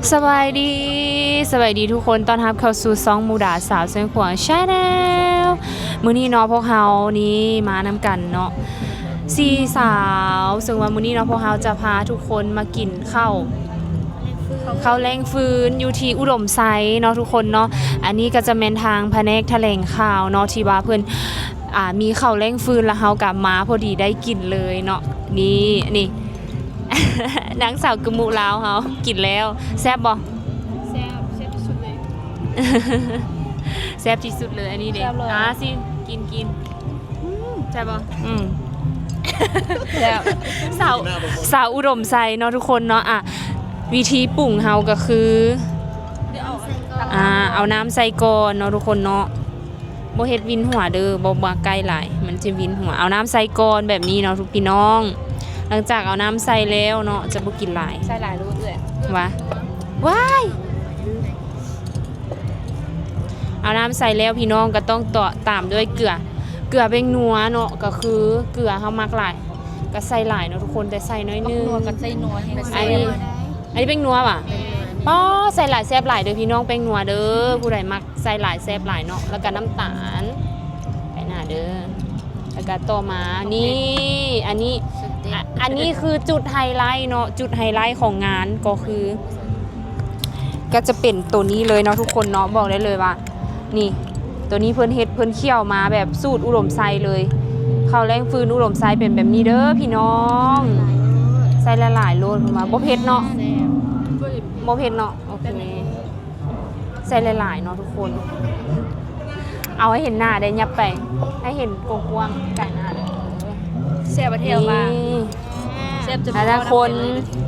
ສະບາຍດີ ສະບາຍດີທຸກຄົນ ຕ້ອນຮັບເຂົ້າສູ່ຊ່ອງມູດາສາວຊຽງຂວາງ Channel. ມື້ນີ້ເນາະ ພວກເຮົານີ້ມານຳກັນເນາະ ສີ່ສາວ ເຊິ່ງວ່າມື້ນີ້ເນາະ ພວກເຮົາຈະພາທຸກຄົນມາກິນເຂົ້າ ເຂົ້າແລງຟືນຢູ່ທີ່ອຸດົມໄຊເນາະທຸກຄົນເນາະ. ອັນນີ້ກໍຈະແມ່ນທາງພະແນກຖະແຫຼງຂ່າວເນາະ ທີ່ວ່າເພິ່ນ ອ່າ ມີເຂົ້າແລງຟືນ ແລ້ວເຮົາກໍມາພໍດີໄດ້ກິນເລີຍເນາະ. ນີ້ ນີ້ ນາງສາວກຶມມຸລາວເຮົາກິນແລ້ວ ແຊບບໍ່? ແຊບ ແຊບທີ່ສຸດເລີຍ ແຊບທີ່ສຸດເລີຍ. ອັນນີ້ເດ້ ແຊບເລີຍ ອ່າ ຊິ ກິນ ກິນ ອືມ ແຊບບໍ່? ອືມ ແຊບ ສາວ ສາວອຸດົມໄຊເນາະທຸກຄົນເນາະ. ອ່ະ ວິທີປຸງເຮົາກໍຄື ອ່າ ເອົານ້ຳໃສ່ກ່ອນເນາະທຸກຄົນເນາະ. ບໍ່ເຮັດວິນຫົວເດີ ບໍ່ ບໍ່ໃກ້ຫຼາຍ ມັນຈະວິນຫົວ. ເອົານ້ຳໃສ່ກ່ອນແບບນີ້ເນາະທຸກພີ່ນ້ອງ. ຫຼັງຈາກເອົານ້ຳໃສ່ແລ້ວເນາະ ຈະບໍ່ກິນຫຼາຍ ໃສ່ຫຼາຍໂລດເອື້ອຍ ຫວາ ວ້າຍ. ເອົານ້ຳໃສ່ແລ້ວພີ່ນ້ອງກໍຕ້ອງຕໍ່ ຕາມດ້ວຍເກືອ ເກືອແປ້ງນົວເນາະ ກໍຄືເກືອເຮົາມັກຫຼາຍກໍໃສ່ຫຼາຍເນາະທຸກຄົນ ແຕ່ໃສ່ໜ້ອຍໜຶ່ງ ແປ້ງນົວກໍໃສ່ໜ້ອຍ ອັນນີ້ ອັນນີ້ແປ້ງນົວຫວາ? ປ້າ ໃສ່ຫຼາຍແຊບຫຼາຍເດີພີ່ນ້ອງ ແປ້ງນົວເດີ ຜູ້ໃດມັກ ໃສ່ຫຼາຍແຊບຫຼາຍເນາະ. ແລ້ວກໍນ້ຳຕານ ໄປໜ້າເດີ. ແລ້ວກໍຕໍ່ມາ ນີ້ ອັນນີ້ ອັນນີ້ຄືຈຸດໄຮໄລເນາະ ຈຸດໄຮໄລຂອງງານກໍຄື ກໍຈະເປັນໂຕນີ້ເລີຍເນາະທຸກຄົນເນາະ. ບອກໄດ້ເລີຍວ່າ ນີ້ ໂຕນີ້ເພິ່ນເຮັດ ເພິ່ນຂ້ຽວມາແບບສູດອຸດົມໄຊເລີຍ. ເຂົ້າແລງຟືນອຸດົມໄຊເປັນແບບນີ້ເດີພີ່ນ້ອງ ໃສ່ຫຼາຍໆໂລດ. ເພິ່ນວ່າບໍ່ເຜັດເນາະ ບໍ່ເຜັດເນາະ. ໂອເຄ ໃສ່ຫຼາຍໆເນາະທຸກຄົນ. ເອົາໃຫ້ເຫັນໜ້າໄດ້ ຫຍັບໄປໃຫ້ເຫັນກວ້າງໆ ໃກ້ໜ້າເດີ. ແຊບບໍ່ແທ້ວ່າ ນີ້ ແຊບຈົນ ແຕ່ລະຄົນ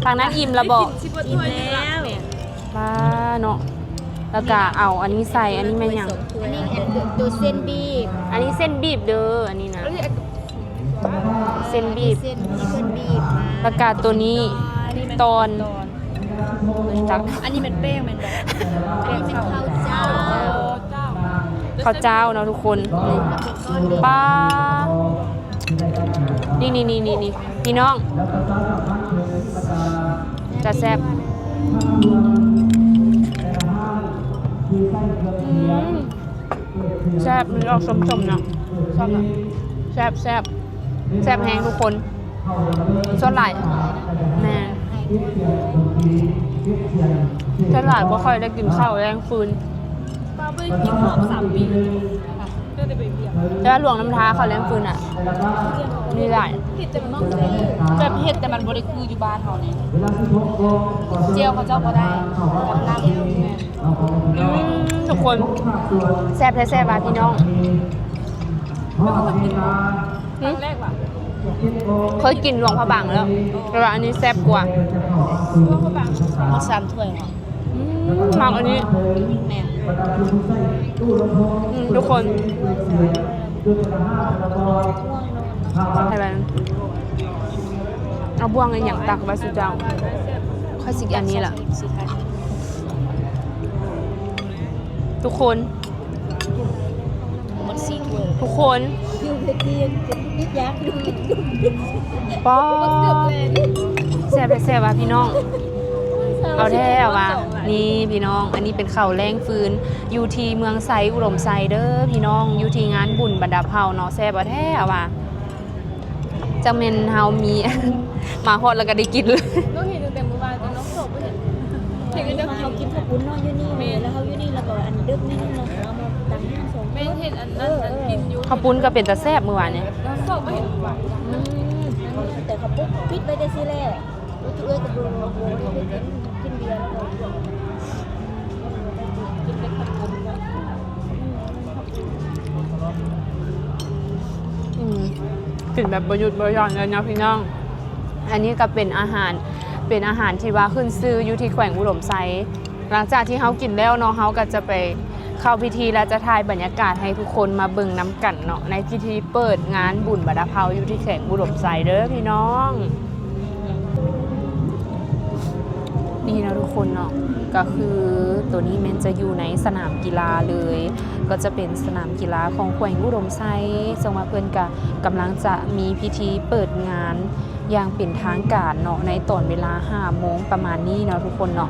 ທາງນັ້ນອີ່ມລະບໍ? ອີ່ມແລ້ວ ປ້າເນາະ. ແລ້ວກະເອົາອັນນີ້ໃສ່ ອັນນີ້ແມ່ນຫຍັງ? ອັນນີ້ ອັນ ໂຕເສັ້ນບີບ ອັນນີ້ເສັ້ນບີບເດີ ອັນນີ້ນະ ເສັ້ນບີບ ເສັ້ນ ເສັ້ນບີບມາ. ແລ້ວກະໂຕນີ້ ຕອນ ຕອນ ອັນນີ້ແມ່ນແປ້ງແມ່ນບໍ່? ອັນນີ້ແມ່ນເຂົ້າເຈົ້າ ເຂົ້າເຈົ້າເນາະທຸກຄົນ. ນີ້ ປ້າ ນີ້ໆໆໆ ພີ່ນ້ອງ ຈະແຊບ ອືມ ແຊບ ມີອອກສົ້ມໆເນາະ ຊອບເນາະ ແຊບໆ ແຊບແຮງທຸກຄົນ. ສ່ວນຫຼາຍ ແມ່ນ ສ່ວນຫຼາຍບໍ່ຄ່ອຍໄດ້ກິນເຂົ້າແລງຟືນ ປ້າບໍ່ໄດ້ກິນເຂົ້າສາມປີ ແຕ່ວ່າຫຼວງນ້ຳທາເຂົ້າແລງຟືນນະ ມີຫຼາຍ ເຮັດແຕ່ມັນ ແບບເຮັດແຕ່ມັນບໍ່ໄດ້ຄືຢູ່ບ້ານເຮົານີ້ ແຈ່ວເຂົາເຈົ້າບໍ່ໄດ້ກັບນ້ຳ ອືມ ທຸກຄົນ ແຊບແທ້ໆວ່າພີ່ນ້ອງ. ຫຶ ເຄີຍກິນຫຼວງພະບາງແລ້ວ ແຕ່ວ່າອັນນີ້ແຊບກວ່າ ໝົດສາມຖ້ວຍເນາະ. ອືມ ມັກອັນນີ້ ແມ່ນ ອືມ ທຸກຄົນ ໃຫ້ໄປ ເອົາບ່ວງອີ່ຫຍັງຕັກໄວ້ສູ່ເຈົ້າ ຂ້ອຍຊິກິນອັນນີ້ລະ ທຸກຄົນ ໝົດສີ່ຖ້ວຍ ທຸກຄົນ ປ້າ ແຊບແທ້ໆວ່າພີ່ນ້ອງ ເອົາແທ້ວ່າ. ນີ້ພີ່ນ້ອງ ອັນນີ້ເປັນເຂົ້າແລງຟືນ ຢູ່ທີ່ເມືອງໄຊ ອຸດົມໄຊເດີພີ່ນ້ອງ ຢູ່ທີ່ງານບຸນບັນດາເຜົ່າເນາະ ແຊບແທ້ວ່າ. ຈັກແມ່ນເຮົາມີ ມາຮອດແລ້ວກໍໄດ້ກິນເລີຍ ນ້ອງເຫັນຕັ້ງແຕ່ມື້ວານ ແຕ່ນ້ອງສອບບໍ່ເຫັນ ເຫັນແຕ່ເຈົ້າກິນ ເຮົາກິນເຂົ້າປຸ້ນເນາະຢູ່ນີ້ ແມ່ນ ແລ້ວເຮົາຢູ່ນີ້ ແລ້ວກໍອັນດຶກໜ້ອຍໜຶ່ງເນາະ ເຮົາມາຕັກນ້ຳສອງ ແມ່ນ ເຫັນອັນນັ້ນ ເອີ ເອີ ກິນຢູ່ ເຂົ້າປຸ້ນກໍເປັນຕາແຊບມື້ວານນີ້ ນ້ອງສອບບໍ່ເຫັນຫວານ ອືມ ແຕ່ເຂົາປິດ ປິດໄວ້ແຕ່ຊີ້ແຫຼະ ເອື້ອຍກໍບໍ່ ບໍ່ໄດ້ໄປກິນ ກິນເບຍແລ້ວກໍ ກິນແຕ່ຂະໜົມ ອືມ ກິນແບບບໍ່ຢຸດບໍ່ຢ່ອນເລີຍເນາະພີ່ນ້ອງ. ອັນນີ້ກໍເປັນອາຫານ ເປັນອາຫານທີ່ວ່າຂຶ້ນຊື່ຢູ່ທີ່ແຂວງອຸດົມໄຊ. ຫຼັງຈາກທີ່ເຮົາກິນແລ້ວເນາະ ເຮົາກໍຈະໄປເຂົ້າພິທີ ແລະ ຈະຖ່າຍບັນຍາກາດໃຫ້ທຸກຄົນມາເບິ່ງນຳກັນເນາະ ໃນພິທີເປີດງານບຸນບັນດາເຜົ່າຢູ່ທີ່ແຂວງອຸດົມໄຊເດີພີ່ນ້ອງ. ນີ້ເນາະທຸກຄົນເນາະ ກໍຄືໂຕນີ້ແມ່ນຈະຢູ່ໃນສະໜາມກິລາເລີຍ ກໍຈະເປັນສະໜາມກິລາຂອງແຂວງອຸດົມໄຊ ເຊິ່ງວ່າເພິ່ນກະກຳລັງຈະມີພິທີເປີດງານຢ່າງເປັນທາງການເນາະ ໃນຕອນເວລາຫ້າໂມງປະມານນີ້ເນາະທຸກຄົນເນາະ.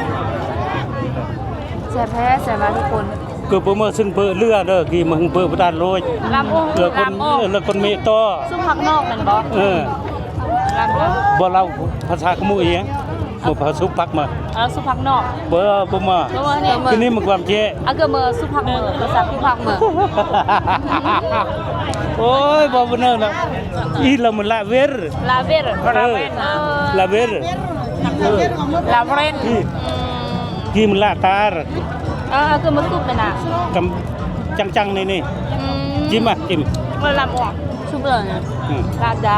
ແຊບແທ້ ແຊບວ່າທຸກຄົນ. ເກີດບໍ່ເມື່ອຊຶ້ນເປີເຫຼືອເດີ ກີມັນເປີປະທານໂລຍ ລຳໂອງ ເອີ ຄົນ ລຳໂອງ ເອີ ລະຄົນເມໂຕ ສຸພັກນອກແມ່ນບໍ່? ເອີ ລຳ ບໍ່ເລົ່າພາສາຂະໝູອີ່ຫຍັງ ບໍ່ພາສຸພັກມາ ເອີ ສຸພັກນອກ ບໍ່ ບໍ່ມາ ບໍ່ມານີ້ ຄືນີ້ມາຄວາມເຈ ອາ ເກີດເມື່ອສຸພັກເມື່ອ ພາສາສຸພັກເມື່ອ ໂອ້ຍ ບໍ່ ບໍ່ເນີນະ ອີລະມັນລາເວນ ລາເວນ ເອີ ລາເວນ ລາເວນ ລາເວນ ອືມ ກີມັນລາຕາ ເອີ ຄືມາສຸບແມ່ນນະ ກຳ ຈັງໆ ນີ້ ນີ້ ອືມ ຈິມມາ ຈິມ ເອີ ລຳອອກ ສຸບເລີຍນະ ອືມ ລາດາ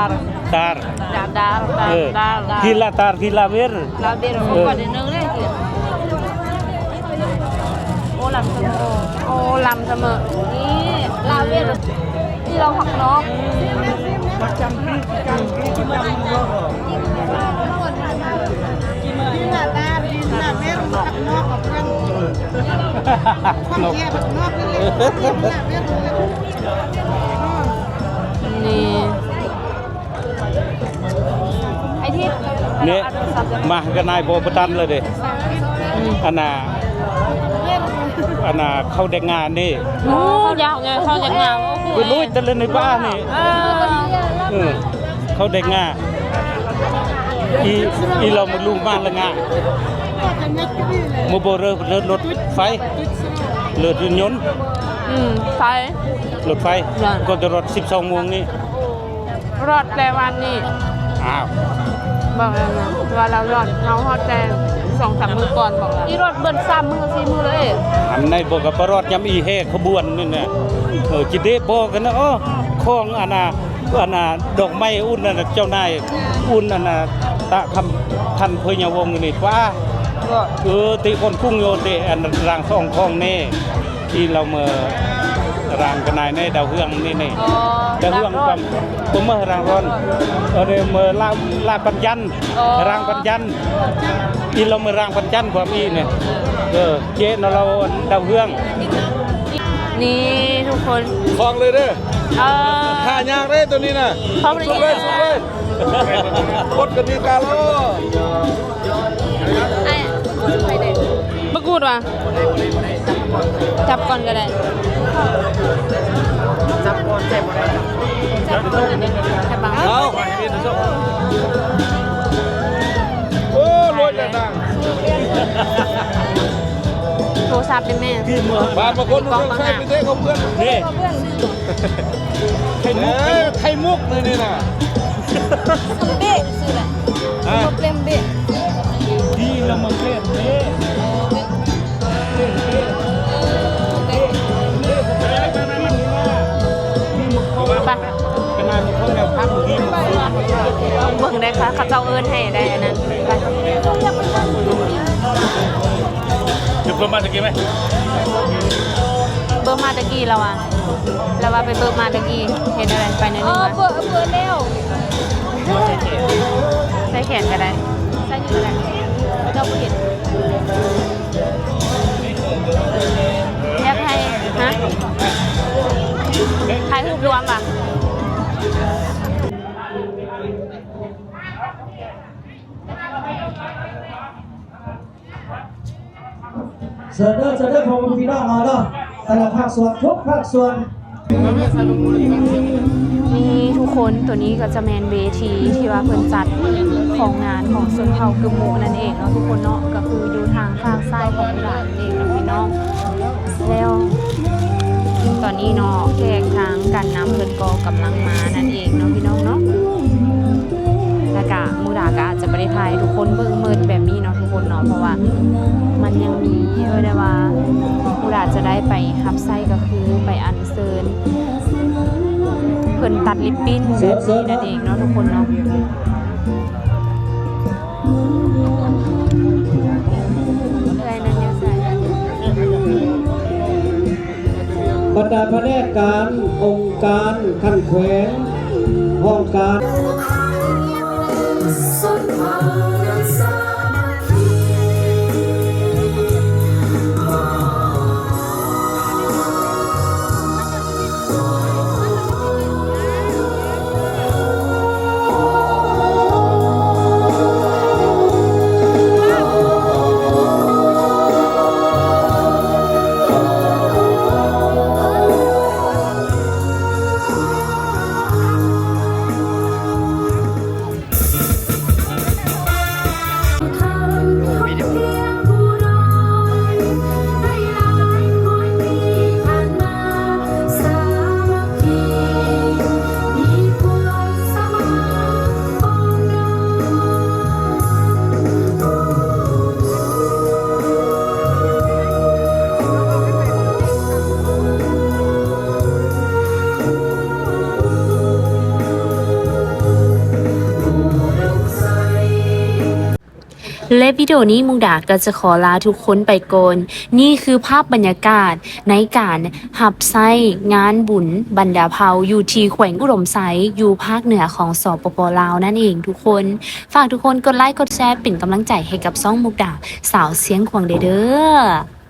ຕາ ລາດາ ເອີ ຕາ ລາ ກິລາຕາ ກິລາເວນ ລາເວນ ເອີ ຂອງຂ້ອຍໜຶ່ງເດ້ ໂອ້ ລຳສະເໝີ ໂອ້ ລຳສະເໝີ ນີ້ ລາເວນ ທີ່ລາວພັກນອກ ນີ້ ໄອ້ທິດ ເນ ມາກະນາຍບໍ່ປະຕັນເລີຍເດ້ ອືມ ອັນນ່າ ອັນນ່າ ເຂົ້າແດກງານີ້ ໂອ້ ຍາວໄງ ເຂົ້າແດກງາ ໂອ້ ໄປລຸຍແຕ່ລະໃນບ້ານນີ້ ເອີ ເອີ ເຂົ້າແດກງາ ອີ ອີລາວມາລຸມາລະງາ ມາບໍ່ເລີດ ເລີດລົດໄຟ ເລີດຍົນຍົນ ອືມ ໄຟ ລົດໄຟ ກໍຈະຮອດສິບສອງໂມງນີ້ ຮອດແຕ່ວານນີ້ ອ້າວ ບອກແລ້ວນະ ວ່າລາວຮອດ ເຮົາຮອດແຕ່ສອງສາມມື້ກ່ອນ ບອກລາວ ອີຮອດເບິດສາມມື້ສີ່ມື້ເລີຍ ອັນໃນບໍ່ກໍໄປຮອດຍາມອີແຫ່ຂະບວນນັ້ນນະ ເອີ ຈິເດບອກກັນນະ ໂອ້ ຂອງອັນນ່າ ອັນນ່າ ດອກໄມ້ອຸ່ນນັ້ນນະ ເຈົ້ານາຍອຸ່ນອັນນ່າ ຕະຄຳພັນເພີຍາວົງນີ້ ປາ ເອີ ຕິຄົນກຸງໂຍຕິ ອັນລາງສອງຂອງແນ່ ທີ່ລາວເມີ ຣາງກະນາຍໃນດາວເຮືອງນີ້ນີ້ ອໍ ດາວເຮືອງ ລາງຮ້ອນ ກຳ ບໍ່ເມີຣາງຮ້ອນ ເອີ ເດີເມີລາ ລາປັນຈັນ ອໍ ຣາງປັນຈັນ ອີລາວເມີຣາງປັນຈັນ ຄວາມອີນີ້ ເອີ ເຈນລາວດາວເຮືອງ ນີ້ທຸກຄົນ ຄອງເລີຍເດີ ເອີ ຫາຍາກເດ້ໂຕນີ້ນະ ຄອງເລີຍ ສຸກເລີຍ ສຸກເລີຍ ກົດກະຕິກາແລ້ວ ອ້າຍ ບໍ່ກູດວ່າ ຈັບກ່ອນກໍໄດ້ ຈັບກ່ອນ ແຊບບໍ່ໄດ້ ຈັບ ຈັບບັງ ເອົາ ໂອ້ ໂລຍແລ້ວນາງ ໂທລະສັບເດ້ແມ່ ບາດບາງຄົນ ກອງບັງ ເດ້ ເຂົາເພື່ອນ ເດ້ ໄຂ່ມຸກ ເອີ ໄຂ່ມຸກນີ້ນະ ເບ ຊື່ລະ ຮະ ເປມເບ ດີລະມາເປມເບ ເອີ ເບ ເບ ເອີ ເບ ເບ ເບ ເບ ເບ ເບ ເບ ເບິ່ງໄດ້ຄ່ະ ເຂົາເຈົ້າເອີ້ນໃຫ້ໄດ້ອັນນັ້ນ ໄປ ເດີ ເບິ່ງມາຕະກີ້ໄໝ? ເບິ່ງມາຕະກີ້ລາວວ່າ ລາວວ່າໄປເບິ່ງມາຕະກີ້ ເຮັດແນວໃດ ໄປແນວໜຶ່ງ ເອີ ວ່າ ເບິ່ງ ເບິ່ງແລ້ວ ໃສ່ແຂນກໍໄດ້ ໃສ່ນີ້ກໍໄດ້ ເຈົ້າບໍ່ເຫັນ ຢາກໃຫ້ ຮະ ຖ່າຍຮູບລວມວ່າ ເຊີນເດີ ເຊີນເດີ ພໍ່ແມ່ພີ່ນ້ອງເຮົາເນາະ ແຕ່ລະພາກສ່ວນ ທຸກພາກສ່ວນ ນີ້ທຸກຄົນ ໂຕນີ້ກໍຈະແມ່ນເວທີທີ່ວ່າເພິ່ນຈັດຂອງງານຂອງຊົນເຜົ່າກຶມມຸນັ້ນເອງເນາະ ທຸກຄົນເນາະ ກໍຄືຢູ່ທາງຟາກຊ້າຍຂອງຫຼານເອງເນາະ ພີ່ນ້ອງ ແລ້ວຕອນນີ້ເນາະ ແຂກທາງການນຳເພິ່ນກໍກຳລັງມານັ້ນເອງເນາະ ພີ່ນ້ອງເນາະ. ແລ້ວກະມູດາກະອາດຈະບໍ່ໄດ້ຖ່າຍໃຫ້ທຸກຄົນເບິ່ງໝົດແບບນີ້ເນາະທຸກຄົນເນາະ ເພາະວ່າມັນຍັງມີ ເອີ້ນໄດ້ວ່າ ມູດາຈະໄດ້ໄປຮັບໃຊ້ ກໍຄືໄປອັນເຊີນເພິ່ນຕັດລິບບິ້ນແບບນີ້ນັ້ນເອງເນາະທຸກຄົນເນາະ. ເອື້ອຍນັ້ນຢູ່ໃສ? ບັນດາພະແນກການ ອົງການຂັ້ນແຂວງ ຫ້ອງການ ແລະ ວິດີໂອນີ້ມຸກດາກໍຈະຂໍລາທຸກຄົນໄປກ່ອນ. ນີ້ຄືພາບບັນຍາກາດໃນການຮັບໃຊ້ງານບຸນບັນດາເຜົ່າ ຢູ່ທີ່ແຂວງອຸດົມໄຊ ຢູ່ພາກເໜືອຂອງ ສປປ ລາວ ນັ້ນເອງທຸກຄົນ. ຝາກທຸກຄົນກົດໄລກົດແຊເປັນກຳລັງໃຈໃຫ້ກັບຊ່ອງມຸກດາ ສາວຊຽງຂວາງ ແດ່ເດີ້.